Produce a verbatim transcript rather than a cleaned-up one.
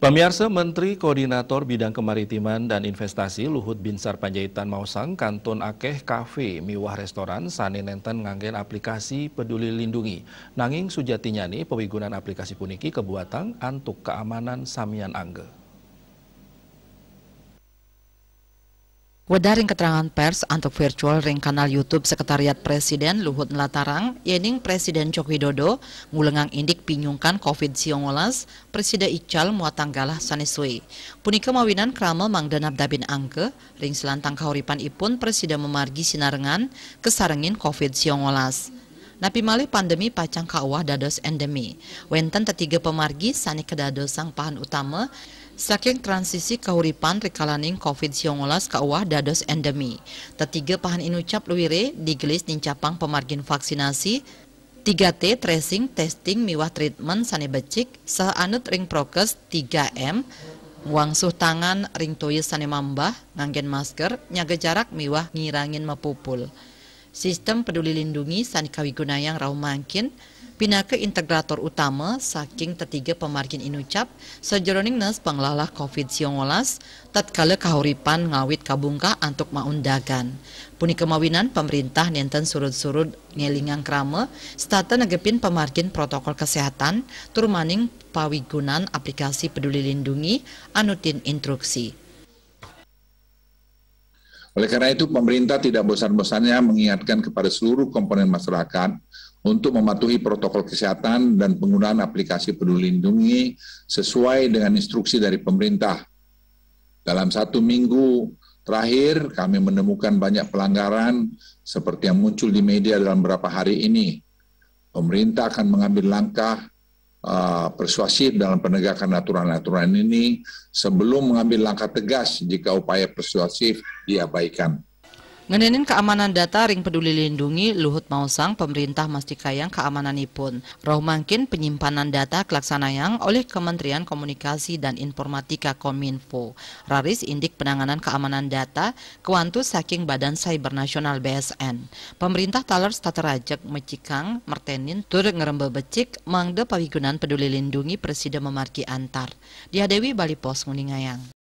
Pamiarsa, Menteri Koordinator Bidang Kemaritiman dan Investasi Luhut Binsar Panjaitan maosang kantun akeh kafe miwah restoran sane nenten nganggen aplikasi Peduli Lindungi. Nanging sujatinyane pawigunan aplikasi puniki kebuatang antuk keamanan samian angga. Wedaring keterangan pers antuk virtual ring kanal YouTube Sekretariat Presiden, Luhut nlatarang yening Presiden Joko Widodo ngulengang indik pinyungkan covid siongolas, prasida ical muatang galah sane sue. Punika mawinan krama mangda nabdabin angga ring selantang kahuripan ipun prasida mamargi sinarengan kasarengin covid siongolas. Napi malih pandemi pacang kauwah dados endemi. Wenten tetiga pamargi sane kadadosang pahan utama saking transisi kahuripan rikalaning covid siongolas kauwah dados endemi. Tetiga pahan inucap luire digelis nincapang pamargin vaksinasi, tiga T, tracing, testing, miwah treatment sane becik, saha anut ring prokes tiga M, ngwangsuh tangan ring toya sane mambah, nganggen masker, nyaga jarak miwah ngirangin mapupul. Sistem Peduli Lindungi sane kawigunayang rauh mangkin, pinaka integrator utama saking tetiga pamargin inucap, sajeroning nes panglalah covid siongolas, tatkala kahuripan ngawit kabungkah antuk maundagan. Punika mawinan pamrintah nenten surud-surud ngelingang krama, setata negepin pamargin protokol kesehatan, tur maning pawigunan aplikasi Peduli Lindungi, anutin instruksi. Oleh karena itu, pemerintah tidak bosan-bosannya mengingatkan kepada seluruh komponen masyarakat untuk mematuhi protokol kesehatan dan penggunaan aplikasi Peduli Lindungi sesuai dengan instruksi dari pemerintah. Dalam satu minggu terakhir, kami menemukan banyak pelanggaran seperti yang muncul di media dalam beberapa hari ini. Pemerintah akan mengambil langkah, uh, persuasif dalam penegakan aturan-aturan ini sebelum mengambil langkah tegas jika upaya persuasif diabaikan. Ngenenin keamanan data ring Peduli Lindungi, Luhut maosang pamrintah mastikayang keamananipun. Rauh mangkin penyimpanan data kalaksanayang olih Kementerian Komunikasi dan Informatika Kominfo. Raris indik penanganan keamanan data kawantu saking Badan Cyber Nasional, B S N. Pamrintah taler setata rajeg mecikang, mertenin, tur ngremba becik mangda pawigunan Peduli Lindungi prasida mamargi antar. Diah Dewi, Bali Post, nguningayang.